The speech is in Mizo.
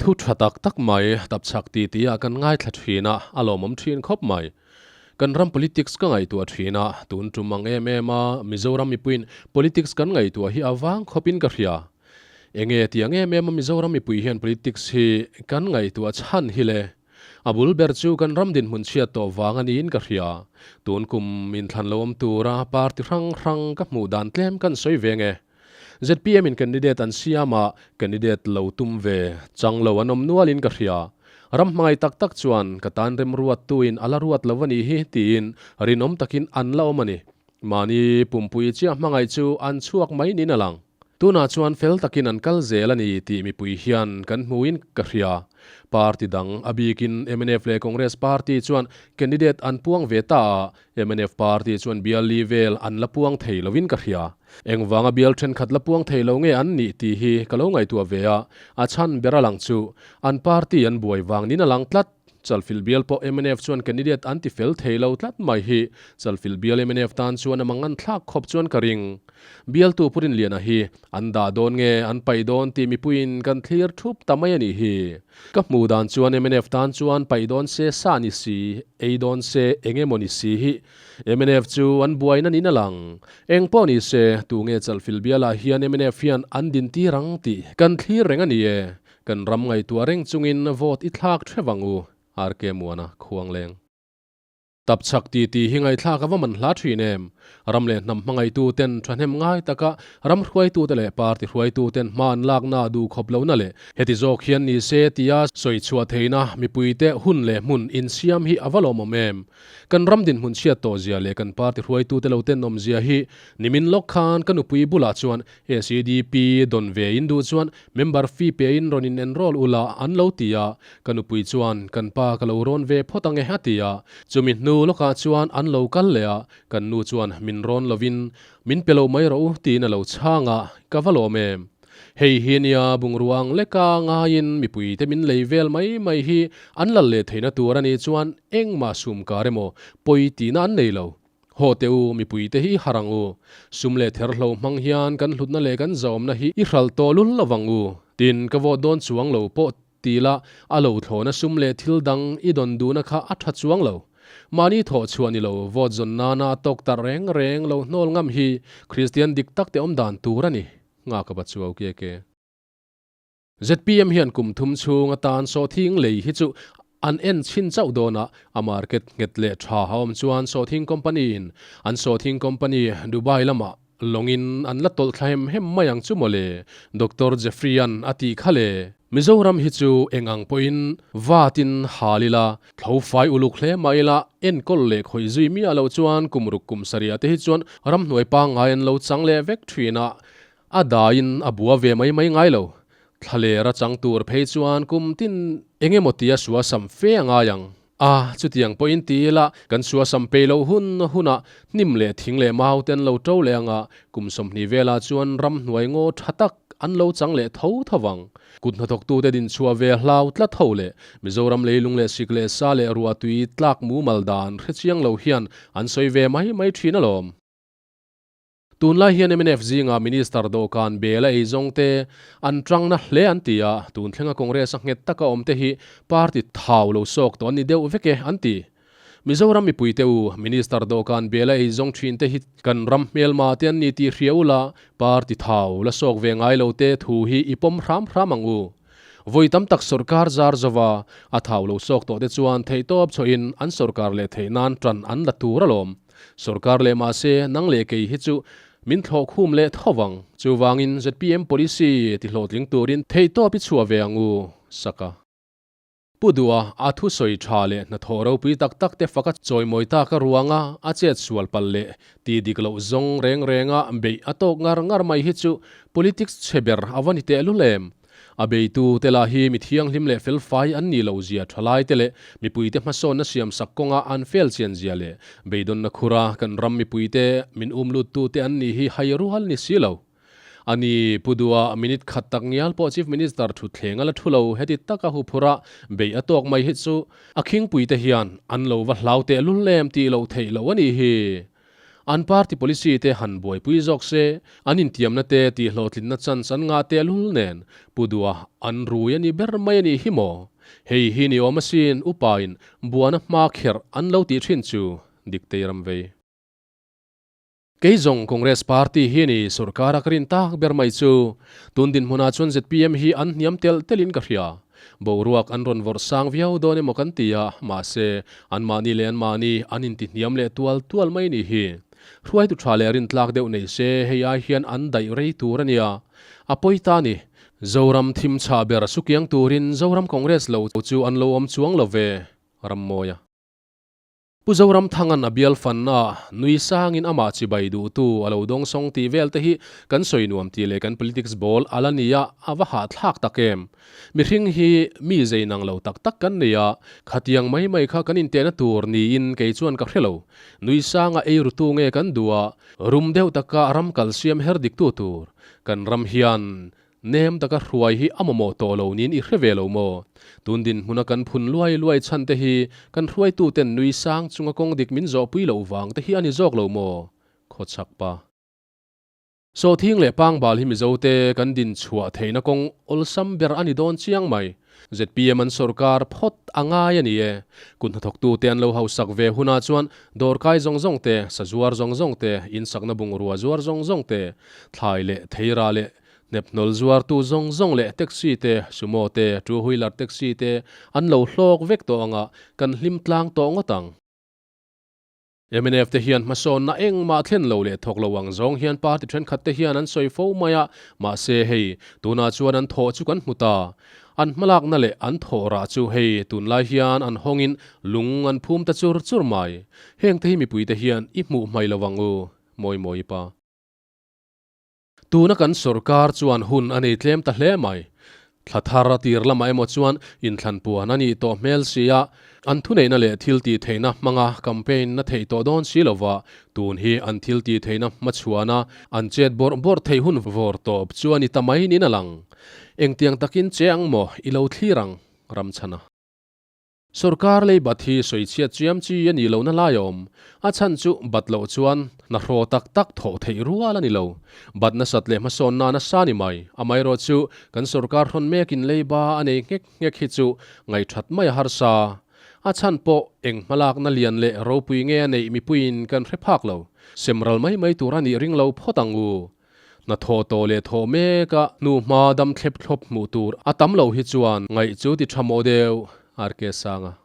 Thu tha tak tak mai tapchhak ti ti ah kan ngaithla thin a, a lawmawm thin khawp mai. Kan ram politics ka ngaihtuah thin a, tun tum ang em em a Mizoram mipuiin politics kan ngaihtuah hi a vang khawpin ka hria. Enge tiang em em a Mizoram mipui hian politics hi kan ngaihtuah chhan hi le? A bul ber chu kan ram dinhmun chhiat tawh vang a niin ka hria. Tun kum inthlan lo awm tura party hrang hrang ka hmuh dan tlem kan sawi ve nge. Zpm in candidate an siam a, candidate lo tum ve chang lo an awm nualin ka hria. Ram hmangaih tak tak chuan ka tan remruattuin a la ruat lo a nih hi tiin rinawm takin an la awm a ni. Mahni pumpui chiah hmangaih chu an chhuak mai niin a lang. Tunah chuan fel takin an kal zel a ni tih mipui hian kan hmuin ka hria. Party dang, a bikin mnf leh Congress party chuan candidate an puang ve ta a, Mnf party chuan bial li vel an la puang thei lovin ka hria. Engvanga bial thenkhat la puang thei lo nge an nih tih hi ka lo ngaihtuah ve a, a chhan ber a lang chu an party an buai vang nin a lang tlat. Chalfilh bial pawh mnf chuan candidate an ti fel thei lo tlat mai hi Chalfilh bial mnf tan chuan a mangan thlak khawp chuan ka ring. Bialtu Pu Rinliana hi an dah dawn nge an paih dawn tih mipuiin kan thlir thup ta mai a nih hi. Ka hmuh dan chuan mnf tan chuan paih dawn se sa ni si, ei dawn se eng emaw ni si hi mnf chu an buaina niin a lang. Eng pawh ni se, tunge Chalfilh bialah hian mnf hian an din tir ang tih kan thlir reng a ni e. Kan ram ngaihtuah reng chungin vote i thlak theuh ang u, RK Muana Khuangleng. Tapchhak ti tih hi ngaihthlak a va man hla thin em? Ram leh hnam hmangaihtu ten thahnem ngai taka ram hruaitute leh party hruaitu ten hma an lakna duh khawp lohna leh heti zawk hian ni se tia sawi chhuah theihna mipuite hun leh hmun insiam hi a va lawmawm em? Kan ram dinhmun chhiat tawh zia leh kan party hruaitute lo tenawm zia hi nimin lawk khan ka nupui bulah chuan SEDP dawn ve in duh chuan member fee pe in rawn in enroll ula an lo ti a, ka nupui chuan kan pa ka lo rawn ve phawt ang e a ti a, chumi hnu lawkah chuan an lo kal leh a, kan nu chuan min rawn lovin min pe lo mai rawh u tiin a lo chhang a, ka va lawm em. Hei hi nia bungrua ang leka ngaiin mipui te min lei vel mai mai hi an lal leh theihna tur a nih chuan engmah sum kar emaw pawi tihna an nei lo. Haw teh u, mipuite hi i harh ang u. Sum leh therhlo hmang hian kan hlutna leh kan zahawmna hi i hralh tawh lul lo vang u. Tin, ka vote dawn chuang lo pawh ti la, a lo thlawhna sum leh thil dang i dawn duhna kha a tha chuang lo. Mahni thawh chhuah ni lo, vote zawn nana tawk tarh reng reng lo hnawl ngam hi Kristian dik tak te awm dan tur a ni. Nghak a va chuau ke ke. Zpm hian kum thum chhung atan sawhthing lei hi chu an en chhin chauh dawn a, a market nghet leh tha a awm chuan sawhthing company in an sawhthing company Dubai lamah lawngin an la tawlh thla hem hem mai ang chu mawle, Doctor Jeffrey-a'n a tih kha le. Mizoram hi chu eng ang pawhin vatin hal ila, thlo fai uluk hle mah ila, enkawl leh khawih zui miah loh chuan kum ruk kum sarih ah te hi chuan ramhnuai pangngai an lo chang leh vek thin a, A daiin a bua ve mai mai ngai lo. Thlaler a chang tur phei chuan kum tin eng emaw tia sua sam fe a ngai ang. A, chutiang pawhin ti ila kan sua sam pei loh hun hunah hnim leh thing leh mau te an lo to leh ang a, kum 20 velah chuan ramhnuai ngaw tha tak an lo chang leh tho tho vang. Kut hnathawktute dinchhuah ve hlau tlat ho leh Mizoram leilung leh sik leh sa leh ruahtui tlak mumal dan hrechiang lo hian an sawi ve mai mai thin alawm. Tunlai hian mnf zingah Minister dawhkan bel a eizawng te an tangna hle an ti a, tun thlenga Congress a nghet taka awm te hi party thau lo sawk tawh an ni deuh vek e an ti. Mizoram mipui te u, Minister dawhkan bel a eizawng thin te hi kan ram hmelma te an ni tih hria ula, party thau la sawk ve ngai lo te thu hi i pawm hram hram ang u. Vawi tam tak sawrkar zar zova a thau lo sawk tawh te chuan theihtawp chhuahin an sawrkar leh theih nan tan an la tur alawm. Sorkar leh mahse nang leh kei hi chu min thlawh khum leh tho vang. Chuvangin zpm policy ti hlawhtling turin theihtawp i chhuah ve ang u, Saka. Pu Duha a thusawi tha leh hnathawh ropui tak tak te faka chawimawi tak a ruanga a chet sual palh leh ti dik loh zawng reng renga beih a tawk ngar ngar mai hi chu politics chhe ber a va ni tehlul em? A beitu te lah hi mi thianghlim leh felfai an nih loh zia thalai te leh mipuite hmasawnna siamsak kawnga an fel chian zia leh beidawnna khura kan ram mipuite min um luttu te an nih hi hai rual ni si lo. A ni, Pu Dua, minute khat tak ngial pawh Chief Minister thutthleng a la thu lo, heti taka huphura beih a tawk mai hi chu a khingpui te hian an lo va hlau tehlul em tih loh theih loh a nih hi. An party policy te han buaipui zawk se, an intiamna te tihhlawhtlinna chance an ngah tehlul nen Pu Dua an rui a ni ber mai a nih hi maw? Hei hi ni awm asin upain buana hma kherh an lo tih thin chu Diktei ram vei. Kei zawng Congress party hi ni sorkara ka rin tak ber mai chu. Tun dinhmunah chuan zpm hi an hniam telh telhin ka hria. Boruak an rawn vawrh sang viau dawn emaw kan ti a, mahse anmahni leh anmahni an intihniam leh tual tual mai ni hi. Hruaitu tha leh rintlak deuh nei se hei ai hian an daih rei tur a nia. A pawi ta ni. Zoram thim chhah ber sukiang turin Zoram Congress lo chu an lo awm chuang lo ve, Rammawia. Pu Zoramthanga'n a bial fanna nui sangin amah chibai duhtu a lo dawng sawng tih vel te hi kan sawi nuam tih leh kan politics ball a la nia a va hahthlak tak em. Mihring hi mi zei nang lo tak tak kan nei a, khatiang mai mai kha kan intehna tur niin kei chuan ka hre lo. Nui sanga ei rutu nge kan duh a, rum deuh taka ram kal siam her diktu tur kan ram hian Nem taka hruai hi a mamawh tawh lo niin i hre ve lo maw? Tun dinhmuna kan phun luai luai chhan te hi kan hruaituten nui sang chunga kawng dik min zawhpui loh vang te hi a ni zawk lo maw? Khawchhak pa. Sawhthing leh pangbal hi Mizote kan din chhuah theihna kawng awlsam ber a ni dawn chiang mai. Zpm an sorkar phawt a ngai a ni e. Kut hnathawktute an lo hausak ve hunah chuan dawrkai zawng zawng te, sazuar zawng zawng te, insakna bungrua zuar zawng zawng te, thlai leh theira leh Hnephnawlh zuartu zawng zawng leh taxi te, sumo te, two wheeler taxi te an lo hlawk vek tawh anga kan hlim tlang tawh ngawt ang. Mnf te hian hmasawnna engmah thlen lo leh thawk lo ang zawng hian party thenkhat te hian an sawi fo mai a, mahse hei tunah chuan an thawh chu kan hmu ta. An hmalakna leh an thawh rah chu hei tunlai hian an hawngin lung an phum ta chur chur mai. Hengte hi mipuite hian i hmuh hmai lo ang u, Mawimawi pa. Tuna kan sorkar chuan hun a nei tlem ta hle mai. Thla thar a tir lamah emaw chuan inthlanpuan a nih tawh hmel si a, an thuneihna leh thil tih theihna hmanga campaign na theih tawh dawn si lova, tun hi an thil tih theihna hmachhuana an chet bawrh bawrh theih hun vawr tawp chu a ni ta mai niin a lang. Engtiang takin che ang maw i lo thlir ang, Ramchhana. Sorkar lei bat hi sawichhiat chiam chi a nih lohna lai a awm. A chhan chu bat loh chuan hna hraw tak tak thawh theih rual a ni lo. Bat nasat leh hmasawn na nasa ni mai. Amaherawh chu kan sorkar hrawn mekin leiba a nei nghek nghek hi chu ngaihthat mai a harsa. A chhan pawh eng hmalakna lian leh ropui nge a neih mipuiin kan hre phak lo. Semral mai mai tur a nih ring lo phawt ang u. Hnathawh tawh leh thawh mek a hnu hma dam thlep thlawp hmuh tur a tam loh hi chuan ngaih chu ti tha mawh deuh, RK Sanga.